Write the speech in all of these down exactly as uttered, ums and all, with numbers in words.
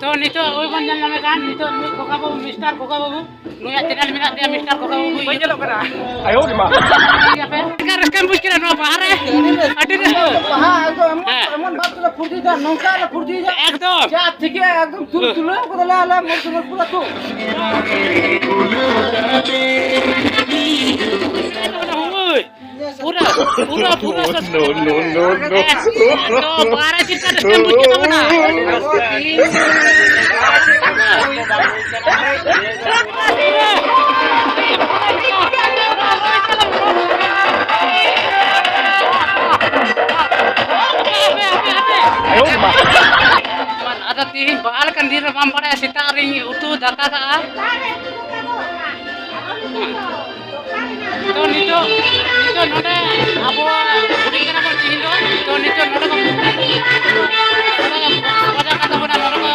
ᱛᱚ ᱱᱤᱛᱚᱜ ᱳᱭ ᱵᱚᱱ ᱧᱮᱞ ᱧᱟᱢᱮ ᱠᱟᱱ, ᱱᱤᱛᱚᱜ ᱱᱩᱭ ᱠᱷᱚᱠᱟ ᱵᱟᱹᱵᱩ, ᱢᱤᱥᱴᱟᱨ ᱠᱷᱚᱠᱟ ᱵᱟᱹᱵᱩ, ᱱᱩᱭᱟᱜ ᱪᱮᱱᱮᱞ ᱢᱮᱱᱟᱜ ᱛᱟᱭᱟ, ᱢᱤᱥᱴᱟᱨ ᱠᱷᱚᱠᱟ ᱵᱟᱹᱵᱩ᱾ ᱵᱟᱹᱧ ᱧᱮᱞᱚᱜ ᱠᱟᱱᱟ᱾ ᱟᱭᱳ ᱨᱮ ᱢᱟ᱾ ᱪᱮᱫ ᱞᱮᱠᱟ ᱨᱟᱹᱥᱠᱟᱹᱢ ᱵᱩᱡᱽ ᱠᱮᱫᱟ ᱱᱚᱣᱟ ᱵᱟᱦᱟ ᱨᱮ? ᱟᱹᱰᱤ ᱨᱟᱹᱥᱠᱟᱹ᱾ ᱵᱟᱦᱟ ᱮᱠᱫᱚᱢ ᱮᱢᱚᱱ, ᱦᱮᱸ᱾ ᱮᱢᱚᱱ ᱵᱷᱟᱵ ᱛᱮᱞᱮ ᱯᱷᱩᱨᱛᱤᱭᱮᱫᱟ, ᱱᱚᱝᱠᱟ ᱞᱮ ᱯᱷᱩᱨᱛᱤᱭᱮᱫᱟ᱾ ᱮᱠᱫᱚᱢ᱾ ᱪᱮᱫ ᱛᱷᱮᱠᱮ ᱮᱠᱫᱚᱢ ᱛᱩᱞ ᱛᱩᱞᱟᱹᱣ ᱠᱟᱫᱟᱞᱮ ᱟᱞᱮ ᱢᱚᱡᱽ ᱥᱚᱢᱚᱭ ᱯᱩᱨᱟᱹ ᱛᱩ᱾ ᱦᱳᱭ᱾ ᱯᱩᱨᱟᱹ, ᱯᱩᱨᱟᱹ, ᱯᱩᱨᱟᱹ no, no, no, no. ᱮᱠᱫᱚᱢ, ᱵᱟᱦᱟ ᱨᱮ ᱪᱮᱫ ᱞᱮᱠᱟ ᱨᱟᱹᱥᱠᱟᱹᱢ ᱵᱩᱡᱽ ᱠᱮᱫ ᱛᱟᱵᱚᱱᱟ? ᱟᱫᱚ ᱛᱤᱦᱤᱧ ᱵᱟᱦᱟ ᱞᱮᱠᱟᱱ ᱫᱤᱱ ᱨᱮ ᱵᱟᱢ ᱵᱟᱲᱟᱭᱟ, ᱥᱮᱛᱟᱜ ᱨᱤᱧ ᱩᱛᱩ ᱫᱟᱠᱟ ᱠᱟᱜᱼᱟ᱾ ᱛᱚ ᱱᱤᱛᱚᱜ, ᱱᱤᱛᱚᱜ ᱱᱚᱰᱮ ᱟᱵᱚ ᱦᱩᱰᱤᱧ ᱠᱟᱱᱟ ᱵᱚᱱ ᱛᱤᱦᱤᱧ ᱫᱚ, ᱛᱚ ᱱᱤᱛᱚᱜ ᱱᱚᱰᱮ ᱠᱚ, ᱱᱚᱰᱮ ᱵᱟᱡᱟᱣ ᱠᱟᱱ ᱛᱟᱵᱚᱱᱟ, ᱱᱚᱰᱮ ᱠᱚ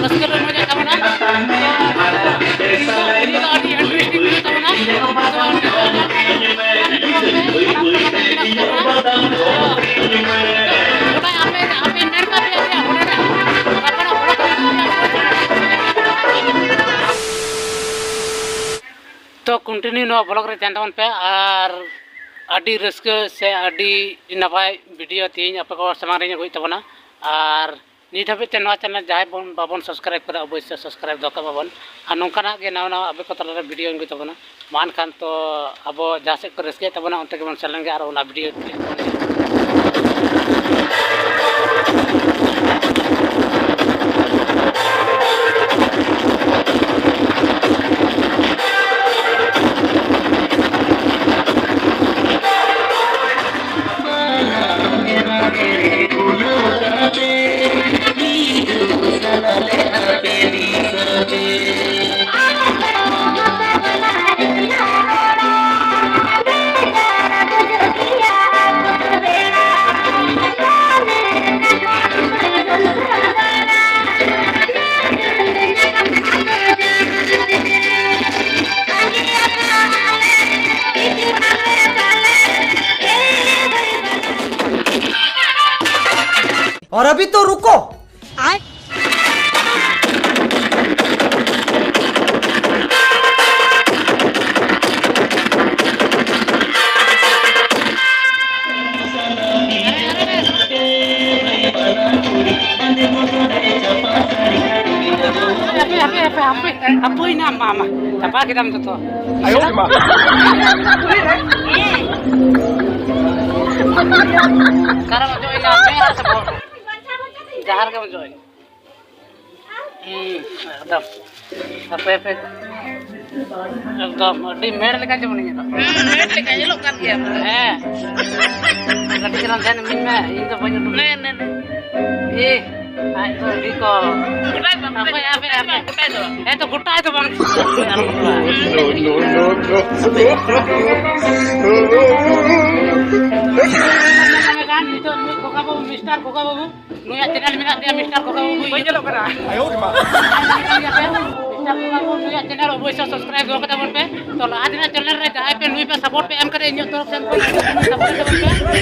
ᱨᱟᱹᱥᱠᱟᱹ ᱨᱚᱢᱚᱡᱮᱫ ᱛᱟᱵᱚᱱᱟ᱾ ᱛᱚ ᱱᱤᱛᱚᱜ ᱱᱤᱭᱟᱹ ᱫᱚ ᱟᱹᱰᱤ interesting ᱦᱩᱭᱩᱜ ᱛᱟᱵᱚᱱᱟ᱾ ᱛᱚ ᱱᱤᱛᱚᱜ ᱧᱮᱞ ᱯᱮ, ᱥᱟᱱᱟᱢ ᱠᱚ ᱢᱮᱱᱟᱜ ᱛᱟᱵᱚᱱᱟ᱾ ᱛᱚ ᱜᱚᱴᱟ ᱟᱯᱮ, ᱟᱯᱮ ᱢᱮᱱ ᱠᱟᱜ ᱯᱮᱭᱟ ᱡᱮ ᱚᱸᱰᱮᱱᱟᱜ ᱨᱟᱵᱟᱲᱟ ᱦᱚᱲ ᱠᱚ ᱛᱚ continue ᱱᱚᱣᱟ vlog ᱨᱮ ᱛᱟᱦᱮᱱ ᱛᱟᱵᱚᱱ ᱯᱮ, ᱟᱨ ᱟᱹᱰᱤ ᱨᱟᱹᱥᱠᱟᱹ ᱥᱮ ᱟᱹᱰᱤ ᱱᱟᱯᱟᱭ video ᱛᱮᱦᱮᱧ ᱟᱯᱮ ᱠᱚ ᱥᱟᱢᱟᱝ ᱨᱮᱧ ᱟᱹᱜᱩᱭᱮᱫ ᱛᱟᱵᱚᱱᱟ᱾ ᱟᱨ ᱱᱤᱛ ᱦᱟᱹᱵᱤᱡ ᱛᱮ ᱱᱚᱣᱟ channel ᱡᱟᱦᱟᱸᱭ ᱵᱚᱱ, ᱵᱟᱵᱚᱱ subscribe ᱠᱟᱫᱟ, ᱚᱵᱚᱥᱥᱳᱭ subscribe ᱫᱚᱦᱚ ᱠᱟᱜ ᱢᱟᱵᱚᱱ᱾ ᱟᱨ ᱱᱚᱝᱠᱟᱱᱟᱜ ᱜᱮ ᱱᱟᱣᱟ ᱱᱟᱣᱟ ᱟᱯᱮ ᱠᱚ ᱛᱟᱞᱟᱨᱮ video ᱟᱹᱜᱩᱭ ᱛᱟᱵᱚᱱᱟ᱾ ᱢᱟ ᱮᱱᱠᱷᱟᱱ ᱛᱚ ᱟᱵᱚ ᱡᱟᱦᱟᱸ ᱥᱮᱫ ᱠᱚ ᱨᱟᱹᱥᱠᱟᱹᱭᱮᱫ ᱛᱟᱵᱚᱱᱟ ᱚᱱᱛᱮ ᱜᱮᱵᱚᱱ ᱥᱮᱱ ᱞᱮᱱ ᱜᱮ ᱟᱨ ᱚᱱᱟ video ᱦᱟᱯᱮ, ᱦᱟᱯᱮ, ᱦᱟᱯᱮ, ᱦᱟᱯᱮᱭ ᱱᱟ, ᱢᱟ, ᱢᱟ, ᱪᱟᱵᱟ ᱠᱮᱫᱟᱢ ᱡᱚᱛᱚ᱾ ᱟᱭᱳ ᱨᱮ ᱢᱟ᱾ ᱚᱠᱟᱨᱮᱢ ᱚᱡᱚᱜ ᱮᱱᱟ? ᱢᱮᱫ ᱦᱟᱸᱜ ᱥᱮ ᱵᱚᱦᱚᱜ ᱨᱮ? ᱡᱟᱦᱟᱸ ᱨᱮᱜᱮᱢ ᱚᱡᱚᱜ ᱮᱱ᱾ ᱦᱩᱸ, ᱮᱠᱫᱚᱢ᱾ ᱦᱟᱯᱮ, ᱦᱟᱯᱮ᱾ ᱮᱠᱫᱚᱢ, ᱟᱹᱰᱤ ᱢᱮᱲ ᱞᱮᱠᱟ ᱡᱮᱢᱚᱱ ᱧᱮᱞᱚᱜ᱾ ᱦᱩᱸ, ᱢᱮᱲ ᱞᱮᱠᱟ ᱧᱮᱞᱚᱜ ᱠᱟᱱ ᱜᱮᱭᱟ᱾ ᱦᱮᱸ᱾ ᱠᱟᱹᱴᱤᱡ ᱪᱟᱞᱟᱝ ᱫᱷᱮᱭᱟᱱ ᱤᱢᱟᱹᱧ ᱢᱮ, ᱤᱧ ᱫᱚ ᱵᱟᱹᱧ ᱩᱰᱩᱠ᱾ ᱱᱮ, ᱱᱮ, ᱱᱮ᱾ ᱮ, ᱟᱡ ᱫᱚ ᱟᱹᱰᱤ ᱠᱚ᱾ ᱜᱚᱴᱟᱭ ᱢᱮ, ᱦᱟᱯᱮ, ᱦᱟᱯᱮ, ᱦᱟᱯᱮ᱾ ᱜᱚᱴᱟᱭ ᱫᱚ᱾ ᱦᱮᱸ ᱛᱚ, ᱜᱚᱴᱟᱭ ᱫᱚ ᱵᱟᱝ᱾ No, no, no, no. ᱱᱤᱛᱚᱜ ᱱᱩᱭ ᱠᱷᱚᱠᱟ ᱵᱟᱹᱵᱩ, ᱢᱤᱥᱴᱟᱨ ᱠᱷᱚᱠᱟ ᱵᱟᱹᱵᱩ, ᱱᱩᱭᱟᱜ ᱪᱮᱱᱮᱞ ᱢᱮᱱᱟᱜ ᱛᱟᱭᱟ, ᱢᱤᱥᱴᱟᱨ ᱠᱷᱚᱠᱟ ᱵᱟᱹᱵᱩ᱾ ᱵᱟᱹᱧ ᱧᱮᱞᱚᱜ ᱠᱟᱱᱟ᱾ ᱟᱭᱳ ᱨᱮ ᱢᱟ᱾ ᱢᱤᱥᱴᱟᱨ ᱠᱷᱚᱠᱟ ᱵᱟᱹᱵᱩ, ᱱᱩᱭᱟᱜ ᱪᱮᱱᱮᱞ ᱚᱵᱚᱥᱥᱳᱭ ᱥᱟᱵᱥᱠᱨᱟᱭᱤᱵ ᱫᱚᱦᱚ ᱠᱟᱛᱟ ᱵᱚᱱ ᱯᱮ᱾ ᱛᱚ, ᱞᱟᱦᱟ ᱛᱮᱱᱟᱜ ᱪᱮᱱᱮᱞ ᱨᱮ ᱡᱟᱦᱟᱸᱭ ᱯᱮ ᱱᱩᱭ ᱯᱮ ᱥᱟᱯᱳᱨᱴ ᱯᱮ ᱮᱢ ᱠᱟᱫᱮ, ᱤᱧᱟᱹᱜ ᱛᱚᱨᱚᱯ ᱥᱮᱱ ᱠᱷᱚᱱ ᱥᱟᱯᱳᱨᱴ ᱛᱟᱵᱚᱱ ᱯᱮ᱾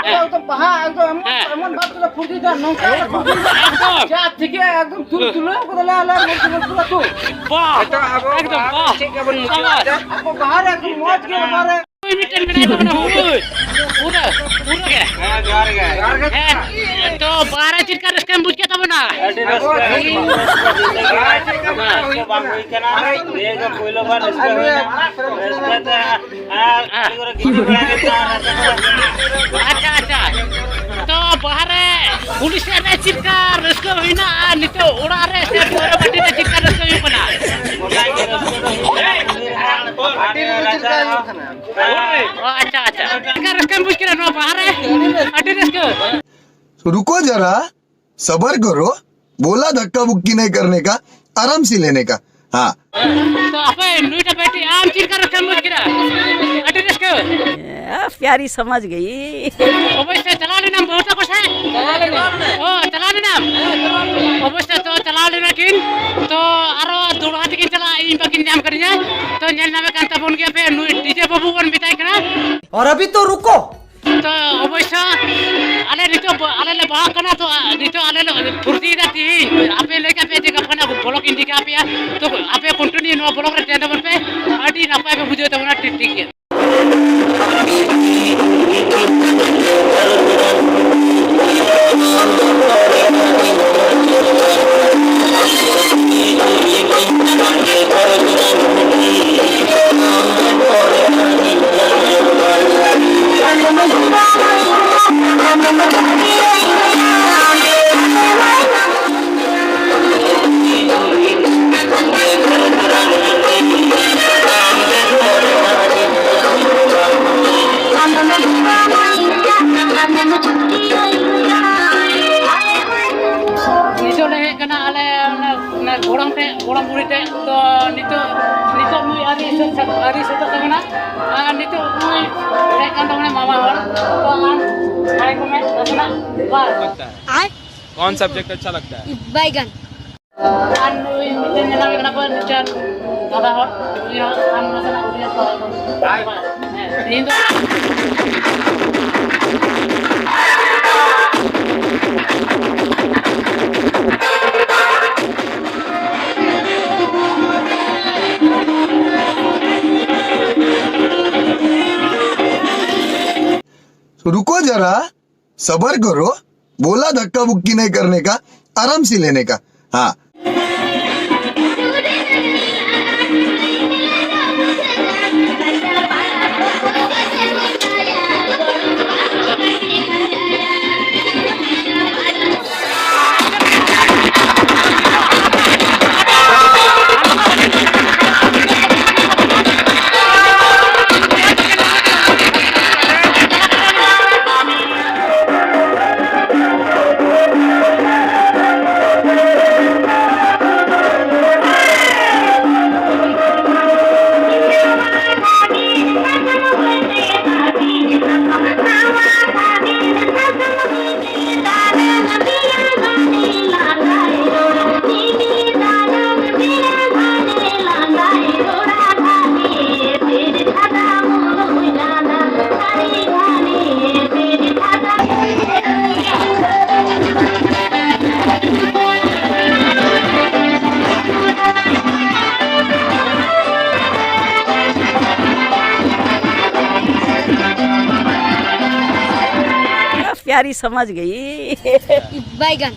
ᱮᱠᱫᱚᱢ ᱵᱟᱦᱟ, ᱮᱠᱫᱚᱢ ᱮᱢᱚᱱ, ᱦᱮᱸ᱾ ᱮᱢᱚᱱ ᱵᱷᱟᱵ ᱛᱮᱞᱮ ᱯᱷᱩᱨᱛᱤᱭᱮᱫᱟ, ᱱᱚᱝᱠᱟ ᱞᱮ ᱯᱷᱩᱨᱛᱤᱭᱮᱫᱟ᱾ ᱮᱠᱫᱚᱢ᱾ ᱡᱟ ᱴᱷᱤᱠ ᱜᱮᱭᱟ, ᱮᱠᱫᱚᱢ ᱫᱩᱞ ᱫᱩᱞᱟᱹᱣ ᱠᱟᱫᱟᱞᱮ ᱟᱞᱮ ᱢᱚᱡᱽ ᱢᱚᱡᱽ ᱯᱩᱨᱟᱹ ᱠᱚ᱾ ᱵᱟᱦ! ᱮᱠᱫᱚᱢ ᱟᱵᱚ ᱮᱠᱫᱚᱢ ᱵᱟᱦᱟ ᱵᱟᱦ! ᱪᱮᱫ ᱞᱮᱠᱟ ᱵᱚᱱ ᱢᱩᱪᱟᱹᱫ ᱥᱟᱵᱟᱥ! ᱮᱫᱟ? ᱟᱵᱚ ᱵᱟᱦᱟ ᱨᱮ ᱮᱠᱫᱚᱢ ᱢᱚᱡᱽ ᱜᱮ ᱵᱟᱵᱟ ᱨᱮ᱾ ᱩᱱᱤ ᱢᱤᱫᱴᱮᱱ ᱢᱮᱱᱟᱭ ᱛᱟᱵᱚᱱᱟ, ᱦᱳᱭ᱾ ᱯᱩᱨᱟᱹ ᱦᱮᱸ, ᱛᱚ ᱵᱟᱦᱟ ᱨᱮ ᱪᱮᱫ ᱞᱮᱠᱟ ᱨᱟᱹᱥᱠᱟᱹᱢ ᱵᱩᱡ ᱠᱮᱫ ᱛᱟᱵᱚᱱᱟ? ᱟᱹᱰᱤ ᱨᱟᱹᱥᱠᱟᱹ ᱦᱩᱭ ᱠᱟᱱᱟ᱾ ᱨᱟᱹᱥᱠᱟᱹ ᱵᱟᱝ ᱦᱩᱭ ᱠᱟᱱᱟ᱾ ᱱᱤᱭᱟᱹ ᱜᱮ ᱯᱳᱭᱞᱳ ᱵᱟᱨ ᱨᱟᱹᱥᱠᱟᱹ ᱦᱩᱭᱱᱟ᱾ ᱨᱟᱹᱥᱠᱟᱹ ᱛᱮ ᱟᱨ ᱦᱮᱸ᱾ ᱠᱩᱲᱤ ᱠᱚᱨᱮ ᱜᱤᱰᱤ ᱵᱟᱲᱟ ᱠᱟᱛᱮ ᱟᱨ ᱨᱟᱹᱥᱠᱟᱹ ᱟᱪᱪᱷᱟ, ᱟᱪᱪᱷᱟ᱾ ᱛᱚ ᱵᱟᱦᱟ ᱨᱮ ᱠᱩᱞᱦᱤ ᱥᱮᱫ ᱨᱮ ᱪᱮᱫ ᱞᱮᱠᱟ ᱨᱟᱹᱥᱠᱟᱹ ᱦᱩᱭᱱᱟ ᱟᱨ ᱱᱤᱛᱚᱜ ᱚᱲᱟᱜ ᱨᱮ ᱥᱮ ᱵᱟᱹᱴᱤ ᱨᱮ ᱪᱮᱫ ᱞᱮᱠᱟ ᱨᱟᱹᱥᱠᱟᱹ ᱦᱩᱭᱩᱜ ᱠᱟᱱᱟ? ᱜᱚᱴᱟ ᱜᱮ ᱨᱟᱹᱥᱠᱟᱹ ᱫᱚ ᱦᱩᱭᱩᱜ ᱠᱟᱱᱟ᱾ ᱠᱩᱞᱦᱤ ᱨᱮ ᱟᱨ ᱨᱟᱪᱟ ᱨᱮᱦᱚᱸ᱾ ᱚ, ᱟᱪᱪᱷᱟ, ᱟᱪᱪᱷᱟ᱾ ᱪᱮᱫ ᱞᱮᱠᱟ ᱨᱟᱹᱥᱠᱟᱹᱢ ᱵᱩᱡ ᱠᱮᱫᱟ ᱱᱚᱣᱟ ᱵᱟᱦᱟ ᱨᱮ? ᱟᱹᱰᱤ ᱨᱟᱹᱥᱠᱟᱹ᱾ रुको जरा, सबर करो। बोला धक्का मुक्की नहीं करने का, आराम से लेने का। हाँ। ᱛᱚ ᱟᱯᱮ ᱱᱩᱭᱴᱟ ᱵᱮᱴᱤ ᱟᱢ ᱪᱮᱫ ᱞᱮᱠᱟ ᱨᱟᱹᱥᱠᱟᱹᱢ ᱵᱩᱡ ᱠᱮᱫᱟ? ᱟᱹᱰᱤ ᱨᱟᱹᱥᱠᱟᱹ᱾ ᱮ, ᱯᱭᱟᱨᱤ ᱥᱚᱢᱚᱡᱽ ᱜᱮᱭ᱾ ᱚᱵᱚᱥᱥᱳᱭ ᱪᱟᱞᱟᱣ ᱞᱮᱱᱟᱢ ᱵᱟᱹᱦᱩ ᱛᱟᱠᱚ ᱥᱮᱫ? ᱚ, ᱪᱟᱞᱟᱣ ᱞᱮᱱᱟᱢ? ᱚᱵᱚᱥᱥᱳᱭ ᱛᱚ ᱪᱟᱞᱟᱣ ᱞᱮᱱᱟ ᱠᱤᱱ᱾ ᱛᱚ ᱟᱨᱚ ᱫᱚᱦᱲᱟ ᱛᱮᱠᱤᱱ ᱪᱟᱞᱟᱜᱼᱟ, ᱤᱧ ᱵᱟᱹᱠᱤᱱ ᱧᱟᱢ ᱠᱟᱫᱤᱧᱟ᱾ ᱛᱚ ᱧᱮᱞ ᱧᱟᱢᱮ ᱠᱟᱱ ᱛᱟᱵᱚᱱ ᱜᱮᱭᱟ ᱯᱮ, ᱱᱩᱭ ᱰᱤᱡᱮ ᱵᱟᱹᱵᱩ ᱵᱚᱱ ᱢᱮᱛᱟᱭ ᱠᱟᱱᱟ᱾ और अभी तो रुको। ᱛᱚ ᱚᱵᱚᱥᱥᱳᱭ ᱟᱞᱮ ᱱᱤᱛᱚᱜ ᱵᱚ-, ᱟᱞᱮ ᱞᱮ ᱵᱟᱦᱟᱜ ᱠᱟᱱᱟ, ᱛᱚ ᱱᱤᱛᱚᱜ ᱟᱞᱮ ᱞᱮ ᱯᱷᱩᱨᱛᱤᱭᱮᱫᱟ ᱛᱤᱦᱤᱧ᱾ ᱟᱯᱮ ᱞᱟᱹᱭ ᱠᱟᱜ ᱯᱮ ᱡᱮ ᱜᱟᱯᱟ ᱱᱟᱜ vlog ᱤᱧ ᱤᱫᱤ ᱠᱟᱜ ᱯᱮᱭᱟ, ᱛᱚ ᱟᱯᱮ continue ᱱᱚᱣᱟ vlog ᱨᱮ ᱛᱟᱦᱮᱱ ᱛᱟᱵᱚᱱ ᱯᱮ, ᱟᱹᱰᱤ ᱱᱟᱯᱟᱭ ᱯᱮ ᱵᱩᱡᱷᱟᱹᱣ ᱛᱟᱵᱚᱱᱟ, ᱴᱷᱤᱠ, ᱴᱷᱤᱠ ᱜᱮᱭᱟ᱾ ᱱᱤᱛᱚᱜ ᱞᱮ ᱦᱮᱡ ᱠᱟᱱᱟ ᱟᱞᱮ ᱚᱱᱟ, ᱚᱱᱟ ᱜᱚᱲᱚᱢ ᱴᱷᱮᱡ, ᱜᱚᱲᱚᱢ ᱵᱩᱲᱦᱤ ᱴᱷᱮᱡ᱾ ᱛᱚ ᱱᱤᱛᱚᱜ, ᱱᱤᱛᱚᱜ ᱱᱩᱭ ᱟᱹᱣᱨᱤ ᱥᱟᱹᱛ, ᱟᱹᱣᱨᱤ ᱥᱟᱹᱛᱚᱜ ᱛᱟᱵᱚᱱᱟ᱾ ᱟᱨ ᱱᱤᱛᱚᱜ ᱱᱩᱭ ᱦᱮᱡ ᱠᱟᱱ ᱛᱟᱵᱚᱱᱟ ᱢᱟᱢᱟ ᱦᱚᱲ᱾ ᱛᱚ ᱟᱢ ᱦᱟᱭ ᱠᱚ ᱢᱮ ᱱᱟᱥᱮᱱᱟᱜ᱾ ᱵᱟᱥ᱾ लगता है? आय? कौन सब्जेक्ट अच्छा लगता है? बैगन। ᱟᱨ ᱱᱩᱭ ᱢᱤᱫᱴᱮᱱ ᱧᱮᱞ ᱧᱟᱢᱮ ᱠᱟᱱᱟ ᱵᱚᱱ, ᱢᱤᱫᱴᱮᱱ ᱫᱟᱫᱟ ᱦᱚᱲ, ᱩᱱᱤ ᱦᱚᱸ ᱟᱢ ᱱᱟᱥᱮᱱᱟᱜ ᱩᱱᱤᱭᱟᱜ ᱥᱚᱦᱚᱨ ᱠᱷᱚᱱ᱾ ᱦᱮᱸ, ᱛᱮᱦᱮᱧ ᱫᱚ रुको जरा, सबर करो, बोला धक्का मुक्की नहीं करने का, आराम से लेने का। हाँ। प्यारी समझ गई। बैगन।